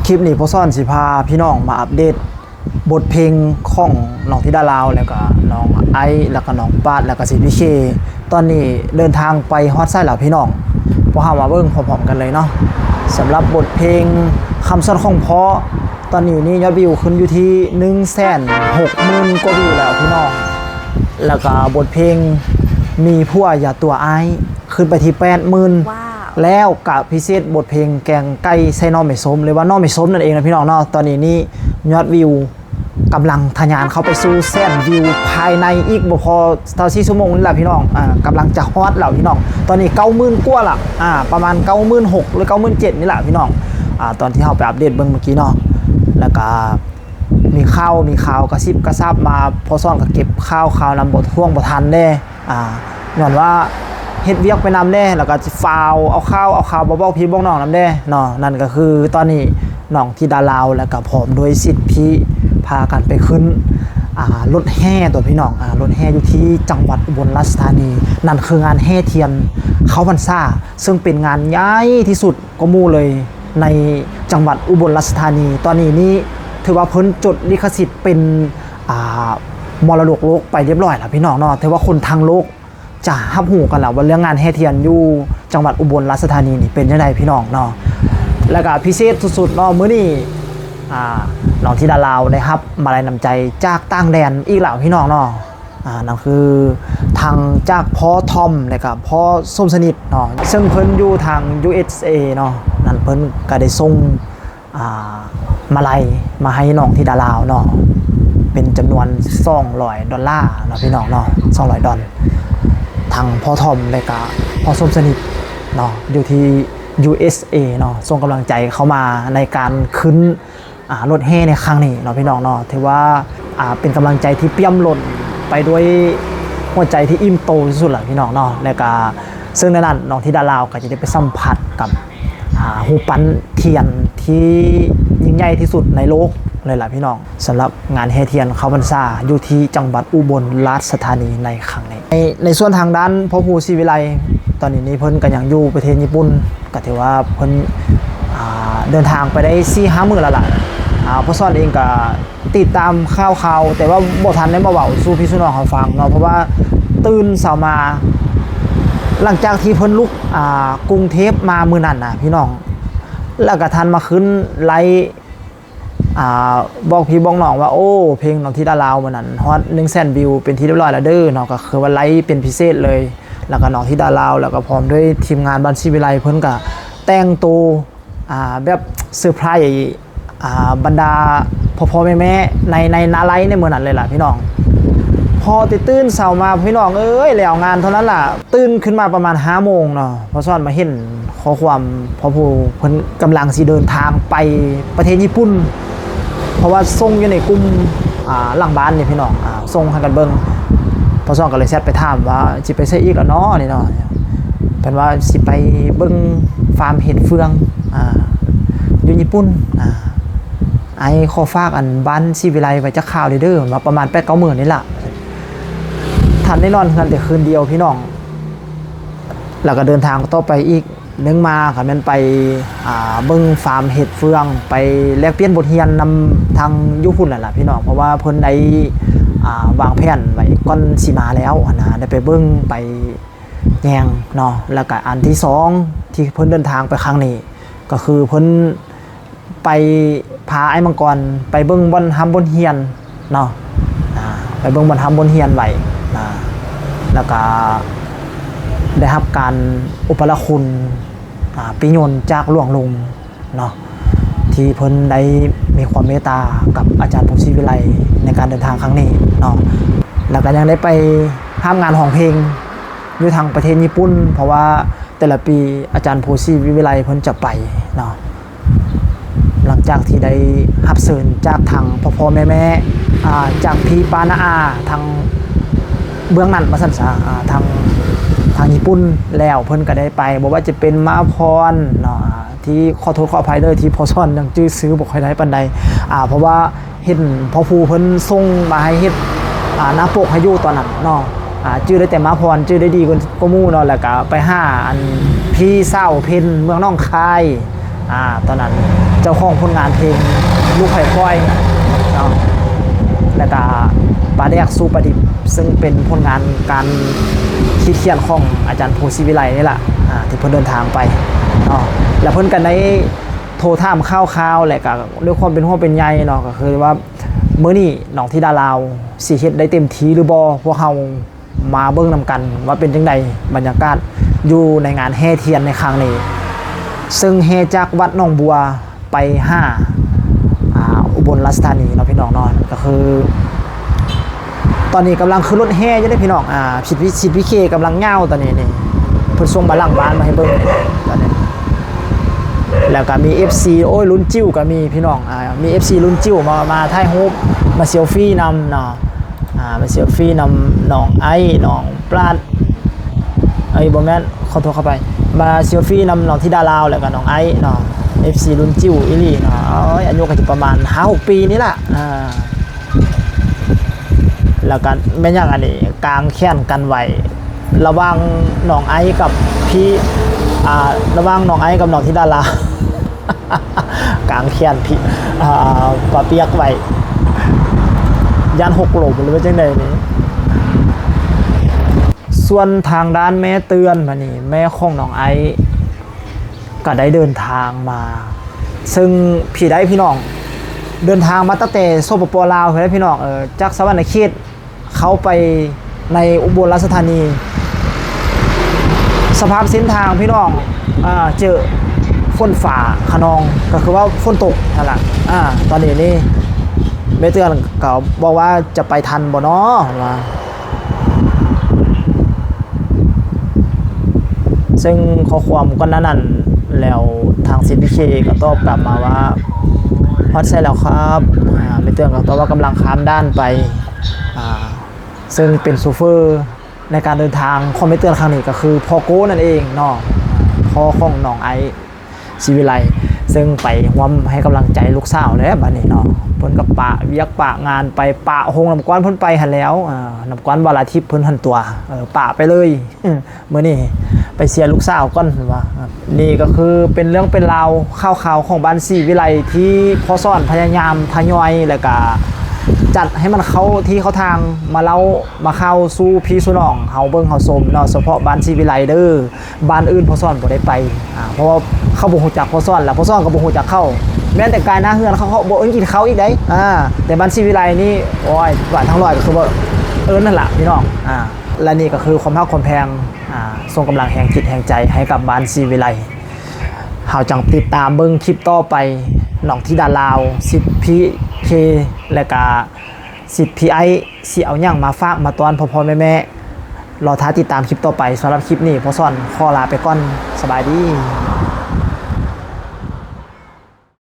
ຄລິບນີ້ພໍ່ສອນຊິພາພີ່ນ້ອງມາອັບເດດບົດເພງຂອງນ້ອງທິດາລາວ ແລ້ວກະນ້ອງໄອ ແລ້ວກະນ້ອງປາດ ແລ້ວກະຊີພີເຄ ຕອນນີ້ເດີນທາງໄປຮອດໃສແລ້ວພີ່ນ້ອງ? ພວກເຮົາມາເບິ່ງພ້ອມໆກັນເລີຍເນາະ. ສຳລັບບົດເພງຄຳສອນຂອງພໍ່ ຕອນນີ້ນີ້ຍອດວິວຂຶ້ນຢູ່ທີ່ໜຶ່ງແສນຫົກໝື່ນກວ່າວິວແລ້ວພີ່ນ້ອງ. ແລ້ວກະບົດເພງມີຜົວຢ່າຕົວອ້າຍ ຂຶ້ນໄປທີ່ແປດໝື່ນ ວ້າວ ແລ້ວກະພິເສດບົດເພງແກງໄກ່ໃສ່ໜໍ່ໄມ້ສົ້ມ ຫຼືວ່າໜໍ່ໄມ້ສົ້ມນັ້ນເອງນະພີ່ນ້ອງເນາະ. ຕອນນີ້ນີ້ຍອດວິວກຳລັງທະຍານເຂົ້າໄປສູ່ແສນວິວພາຍໃນອີກບໍ່ພໍເທົ່າສີ່ຊົ່ວໂມງນີ້ລະພີ່ນ້ອງ. ອາ ກຳລັງຈະຮອດແລ້ວພີ່ນ້ອງ. ຕອນນີ້ເກົ້າໝື່ນກວ່າລະ ອາ ປະມານເກົ້າໝື່ນຫົກ ຫຼື ເກົ້າໝື່ນເຈັດນີ້ລະພີ່ນ້ອງ. ອາ ຕອນທີ່ເຮົາໄປອັບເດດເບິ່ງມື້ກີ້ເນາະ ແລ້ວກະ ມີຂ່າວ ມີຂ່າວກະຊິບກະຊາບມາ ພໍ່ສອນກະເກັບຂ່າວຄາວນຳ ບໍ່ຖ້ວງບໍ່ທັນເດ້ ອາ ຍ້ອນວ່າເຮັດວຽກໄປນຳເດ້ ແລ້ວກະຊິຟ້າວເອົາຂ່າວ ເອົາຂ່າວມາບອກພີ່ບອກນ້ອງນຳເດ້ເນາະ. ນັ້ນກະຄືຕອນນີ້ນ້ອງທິດາລາວ ແລ້ວກະພ້ອມດ້ວຍສິດພີ່ພາກັນໄປຂຶ້ນ ອາ ລົດແຫ່ຕົວະພີ່ນ້ອງ ອາ ລົດແຫ່ຢູ່ທີ່ຈັງຫວັດອຸບົນລາຊະທານີ. ນັ້ນຄືງານແຫ່ທຽນເຂົ້າພັນສາ ເຊິ່ງເປັນງານໃຫຍ່ທີ່ສຸດ ກວ່າໝູ່ເລີຍໃນຈັງຫວັດອຸບົນລາຊະທານີ. ຕອນນີ້ນີ້ຖືວ່າເພິ່ນຈົດລິຂະສິດເປັນ ອາ ມໍລະດົກໂລກໄປລຽບລ້ອຍແລ້ວພີ່ນ້ອງເນາະ. ຖືວ່າຄົນທັງໂລກຈະຮັບຮູ້ກັນແລ້ວວ່າເລື່ອງງານແຫ່ທຽນຢູ່ຈັງຫວັດອຸບົນລາຊະທານີນີ້ເປັນຈັ່ງໃດພີ່ນ້ອງເນາະ. ແລ້ວກະພິເສດສຸດໆເນາະ ມື້ນີ້ ອາ ນ້ອງທິດາລາວໄດ້ຮັບມາໄລນ້ຳໃຈຈາກຕ່າງແດນອີກແລ້ວພີ່ນ້ອງເນາະ. ອາ ນັ້ນຄືທາງຈາກພໍ່ທອມ ແລະກະພໍ່ສົມສະໜິດເນາະ ເຊິ່ງເພິ່ນຢູ່ທາງ ຢູເອສເອ ເນາະ. ນັ້ນເພິ່ນກະໄດ້ສົ່ງ ອາ ມາໄລມາໃຫ້ນ້ອງທິດາລາວເນາະ ເປັນຈຳນວນສອງຮ້ອຍດອນລາເນາະ ພີ່ນ້ອງເນາະ ສອງຮ້ອຍດອນ. ທາງພໍ່ທອມ ແລະກະພໍ່ສົມສະໜິດເນາະ ຢູ່ທີ່ ຢູເອສເອ ເນາະ ສົ່ງກຳລັງໃຈເຂົ້າມາໃນການຂຶ້ນ ອາ ລົດແຫ່ໃນຄັ້ງນີ້ເນາະ ພີ່ນ້ອງເນາະ. ຖືວ່າ ອາ ເປັນກຳລັງໃຈທີ່ປ່ຽມລົ້ນໄປດ້ວຍຫົວໃຈທີ່ອີ່ມໂຕທີ່ສຸດລະ ພີ່ນ້ອງເນາະ. ແລ້ວກະເຊິ່ງໃນນັ້ນນ້ອງທິດາລາວກະຈະໄດ້ໄປສຳຜັດກັບ ອາ ຮູບປັ້ນທຽນທີ່ຍິ່ງໃຫຍ່ທີ່ສຸດໃນໂລກເລີຍລະ ພີ່ນ້ອງ ສຳລັບງານແຫ່ທຽນເຂົ້າພັນສາຢູ່ທີ່ຈັງຫວັດອຸບົນລາຊະທານີໃນຄັ້ງນີ້. ໃນ ໃນສ່ວນທາງດ້ານພໍ່ພູ ສີວິໄລ ຕອນນີ້ນີ້ເພິ່ນກະຍັງຢູ່ປະເທດຍີ່ປຸ່ນ ກະຖືວ່າເພິ່ນ ອາ ເດີນທາງໄປໄດ້ສີ່ຫ້າມື້ແລ້ວລະ. ອາ ພໍ່ສອນເອງກະຕິດຕາມຂ່າວຄາວ ແຕ່ວ່າບໍ່ທັນໄດ້ມາເວົ້າສູ່ພີ່ສູ່ນ້ອງເຮົາຟັງເນາະ ເພາະວ່າຕື່ນເຊົ້າມາ ຫຼັງຈາກທີ່ເພິ່ນລຸກ ອາ ກຸງເທບມາມື້ນັ້ນນະ ພີ່ນ້ອງ ແລ້ວກະທັນມາຂຶ້ນໄລ ອາ ບອກພີ່ບອກນ້ອງວ່າ ໂອ້ ເພງນ້ອງທິດາລາວມື້ນັ້ນຮອດໜຶ່ງແສນວິວເປັນທີ່ຮຽບຮ້ອຍແລ້ວເດີເນາະ. ກະຄືວ່າໄລເປັນພິເສດເລີຍ ແລ້ວກະນ້ອງທິດາລາວ ແລ້ວກະພ້ອມດ້ວຍທີມງານບ້ານສີວິໄລ ເພິ່ນກະແຕ່ງໂຕ ອາ ແບບເຊີໄພ ອາ ບັນດາພໍ່ໆແມ່ໆ ໃນ ໃນໜ້າໄລໃນມື້ນັ້ນເລີຍລະ ພີ່ນ້ອງ. ພໍແຕ່ຕື່ນເຊົ້າມາ ພີ່ນ້ອງເອີຍ ແລ້ວງານເທົ່ານັ້ນລະ ຕື່ນຂຶ້ນມາປະມານຫ້າໂມງເນາະ ພໍ່ສອນມາເຫັນຂໍ້ຄວາມ ພໍ່ພູເພິ່ນກຳລັງຊິເດີນທາງໄປປະເທດຍີ່ປຸ່ນ ເພາະວ່າສົ່ງຢູ່ໃນກຸ່ມ ອາ ຫຼັງບ້ານນີ້ພີ່ນ້ອງ ອາ ສົ່ງໃຫ້ກັນເບິ່ງ. ພໍ່ສອນກະເລີຍແຊັດໄປຖາມວ່າ ຊິໄປໃສອີກລະເນາະນີ້ເນາະ ເພິ່ນວ່າຊິໄປເບິ່ງຟາມເຫັດເຟືອງ ອາ ຢູ່ຍີ່ປຸ່ນ ອາ ອ້າຍຂໍຝາກອັນບ້ານສີວິໄລໄວ້ຈັກຄາວເດີ ເພິ່ນວ່າປະມານແປດເກົ້າມື້ນີ້ລະ. ທັນໄດ້ນອນເຮືອນແຕ່ຄືນດຽວພີ່ນ້ອງ ແລ້ວກະເດີນທາງຕໍ່ໄປອີກ ໜຶ່ງມາກະແມ່ນໄປ ອາ ເບິ່ງຟາມເຫັດເຟືອງ ໄປແລກປ່ຽນບົດຮຽນນຳທາງຢູ່ພຸ້ນແຫຼະລະພີ່ນ້ອງ ເພາະວ່າເພິ່ນໄດ້ ອາ ວາງແຜນໄວ້ກ່ອນຊິມາແລ້ວຫັ້ນນະ ໄດ້ໄປເບິ່ງໄປແຍງເນາະ. ແລ້ວກະອັນທີສອງທີ່ເພິ່ນເດີນທາງໄປຄັ້ງນີ້ ກະຄືເພິ່ນ ໄປພາອ້າຍມັງກອນໄປເບິ່ງບ່ອນຮ່ຳບ່ອນຮຽນເນາະ ອາ ໄປເບິ່ງບ່ອນຮ່ຳບ່ອນຮຽນໄວ້ ອາ ແລ້ວກະໄດ້ຮັບການອຸປະລະຄຸນ ອາ ປີຍົນຈາກຫຼວງລຸງເນາະ ທີ່ເພິ່ນໄດ້ມີຄວາມເມດຕາກັບອາຈານພູ ສີວິໄລ ໃນການເດີນທາງຄັ້ງນີ້ເນາະ. ແລ້ວກະຍັງໄດ້ໄປຮ່ວມງານຮ້ອງເພງຢູ່ທາງປະເທດຍີ່ປຸ່ນ ເພາະວ່າແຕ່ລະປີອາຈານພູ ສີວິໄລ ເພິ່ນຈະໄປເນາະ. ຫຼັງຈາກທີ່ໄດ້ຮັບເຊີນຈາກທາງພໍ່ໆແມ່ໆ ອາ ຈາກພີ່ປ້ານ້າອາທາງເບື້ອງນັ້ນວ່າຊັ້ນຊະ ອາ ທາງ ທາງຍີ່ປຸ່ນແລ້ວ ເພິ່ນກະໄດ້ໄປ ບໍ່ວ່າຈະເປັນມາພອນເນາະ ທີ່ ຂໍໂທດຂໍອະໄພເດີ ທີ່ພໍ່ສອນຍັງຈື່ຊື່ບໍ່ຄ່ອຍໄດ້ປານໃດ ອາ ເພາະວ່າເຫັນພໍ່ພູເພິ່ນສົ່ງມາໃຫ້ເຮັດ ອາ ໜ້າປົກໃຫ້ຢູ່ຕອນນັ້ນເນາະ ອາ ຈື່ໄດ້ແຕ່ມາພອນ ຈື່ໄດ້ດີກວ່າ ກວ່າໝູ່ເນາະ. ແລ້ວກະໄປຫາອັນ ພີ່ສາວເພັນ ເມືອງໜອງຄາຍ ອ່າ ຕອນນັ້ນເຈົ້າຂອງຜົນງານເພງລູກໄພພອຍເນາະ ແລ້ວກະປາແດກສູ່ປາດິບ ເຊິ່ງເປັນຜົນງານການຂີດຂຽນຂອງອາຈານພູ ສີວິໄລ ນີ້ລະ ອ່າ ທີ່ເພິ່ນເດີນທາງໄປເນາະ ແລ້ວເພິ່ນກະໄດ້ໂທຖາມຂ່າວໆ ແລ້ວກະດ້ວຍຄວາມເປັນຫ່ວງເປັນໃຍເນາະ ກະຄືວ່າມື້ນີ້ນ້ອງທິດາລາວຊິເຮັດໄດ້ເຕັມທີ່ຫຼືບໍ່ ພວກເຮົາ ມາເບິ່ງນຳກັນວ່າເປັນຈັ່ງໃດ ບັນຍາກາດຢູ່ໃນງານແຫ່ທຽນໃນຄັ້ງນີ້ ເຊິ່ງແຫ່ຈາກວັດໜອງບົວໄປຫາ ອ່າ ອຸບົນລາຊະທານີເນາະ ພີ່ນ້ອງເນາະ ກະຄື ຕອນນີ້ກຳລັງຂຶ້ນລົດແຫ່ຢູ່ເດ້ ພີ່ນ້ອງ ອ່າ ສິດພິ ສິດພິເຄກຳລັງຍ່າວຕອນນີ້ນີ້ ເພິ່ນສົ່ງມາຫຼັງບ້ານມາໃຫ້ເບິ່ງຕອນນີ້ ແລ້ວກະມີເອັຟຊີ ໂອ້ຍ ລຸ້ນຈິ້ວກະມີ ພີ່ນ້ອງ ອ່າ ມີເອັຟຊີລຸ້ນຈິ້ວມາ ມາຖ່າຍຮູບ ມາເຊວຟີນຳເນາະ. ອ່າ ມາເຊວຟີນຳນ້ອງໄອ ນ້ອງປາດ ເອີຍ ບໍ່ແມ່ນ ຂໍໂທດ ເຂົ້າໄປ ມາເຊວຟີນຳນ້ອງທິດາລາວ ແລ້ວກະນ້ອງໄອເນາະ ເອັຟຊີລຸ້ນຈິ້ວອີ່ຫຼີເນາະ ໂອ້ຍ ອາຍຸກະຊິປະມານຫ້າຫົກປີນີ້ລະ ອ່າ ແລ້ວກະແມ່ນຫຍັງອັນນີ້ ກາງແຂນກັນໄວ້ ລະຫວ່າງນ້ອງໄອກັບພີ່ ອ່າ ລະຫວ່າງນ້ອງໄອກັບນ້ອງທິດາລາວ ກາງແຂນພີ່ ອ່າ ປາປຽກໄວ້ ຢ້ານຫົກລົ້ມ ຫຼືວ່າຈັ່ງໃດນີ້. ສ່ວນທາງດ້ານແມ່ເຕືອນ ບາດນີ້ແມ່ຂອງນ້ອງໄອກະໄດ້ເດີນທາງມາ ເຊິ່ງພີ່ໄດ້ ພີ່ນ້ອງ ເດີນທາງມາຕັ້ງແຕ່ ສປປ ລາວ ພຸ້ນແຫຼະ ພີ່ນ້ອງ ເອີ ຈາກສະຫວັນນະເຂດ ເຂົ້າໄປໃນອຸບົນລາຊະທານີ ສະພາບເສັ້ນທາງ ພີ່ນ້ອງ ເຈີຝົນຟ້າຂະນອງ ກະຄືວ່າຝົນຕົກຫັ້ນລະ ອາ ຕອນນີ້ນີ້ ແມ່ເຕືອນກະບອກວ່າຈະໄປທັນບໍ່ນໍ ວ່າ ເຊິ່ງຂໍ້ຄວາມກ່ອນໜ້ານັ້ນ ແລ້ວທາງຊີພີເຄກະຕອບກັບມາວ່າ ຮອດໃສແລ້ວຄັບ ອາ ແມ່ເຕືອນກະຕອບວ່າກຳລັງຂ້າມດ່ານໄປ ອາ ເຊິ່ງເປັນໂຊເຟີໃນການເດີນທາງຂອງແມ່ເຕືອນຄັ້ງນີ້ ກະຄືພໍ່ໂກ້ນັ້ນເອງເນາະ ພໍ່ຂອງນ້ອງໄອ ສີວິໄລ ເຊິ່ງໄປຮ່ວມໃຫ້ກຳລັງໃຈລູກສາວແຫຼະບາດນີ້ເນາະ ເພິ່ນກະປະວຽກປະງານໄປ ປະໂຮງນ້ຳກ້ອນເພິ່ນໄປຫັ້ນແລ້ວ ອາ ນ້ຳກ້ອນວາລາທິບເພິ່ນຫັ້ນຕົວະ ເອີ ປະໄປເລີຍ ມື້ນີ້ໄປເຊຍລູກສາວກ່ອນ ເພິ່ນວ່າ. ນີ້ກະຄືເປັນເລື່ອງເປັນລາວ ຂ່າວຄາວຂອງບ້ານສີວິໄລ ທີ່ພໍ່ສອນພະຍາຍາມທະຍອຍ ແລ້ວກະຈັດໃຫ້ມັນເຂົ້າທີ່ເຂົ້າທາງ ມາເລົ່າມາຂ່າວສູ່ພີ່ສູ່ນ້ອງເຮົາເບິ່ງເຮົາຊົມເນາະ ສະເພາະບ້ານສີວິໄລເດີ ບ້ານອື່ນພໍ່ສອນບໍ່ໄດ້ໄປ ອາ ເພາະວ່າເຂົາບໍ່ຮູ້ຈັກພໍ່ສອນ ແລ້ວພໍ່ສອນກະບໍ່ຮູ້ຈັກເຂົາ ແມ່ນແຕ່ກາຍໜ້າເຮືອນເຂົາ ເຂົາບໍ່ເອີ້ນກິນເຂົ້າອີກໃດ໋ ອາ ແຕ່ບ້ານສີວິໄລນີ້ ໂອ້ຍ ບ້ານທາງລອຍກະຄືວ່າເອີ້ນຫັ້ນລະ ພີ່ນ້ອງ ອາ ແລະນີ້ກະຄືຄວາມຮັກຄວາມແພງ ອາ ສົ່ງກຳລັງແຮງຈິດແຮງໃຈໃຫ້ກັບບ້ານສີວິໄລ ເຮົາຈັ່ງຕິດຕາມເບິ່ງຄລິບຕໍ່ໄປ ນ້ອງທິດາລາວ ສິດພີເຄ ແລະກະສິດພີໄອ ຊິເອົາຫຍັງມາຝາກມາຕ້ອນພໍ່ໆແມ່ໆ ລໍຖ້າຕິດຕາມຄລິບຕໍ່ໄປ ສຳລັບຄລິບນີ້ ພໍ່ສອນຂໍລາໄປກ່ອນ ສະບາຍດີ.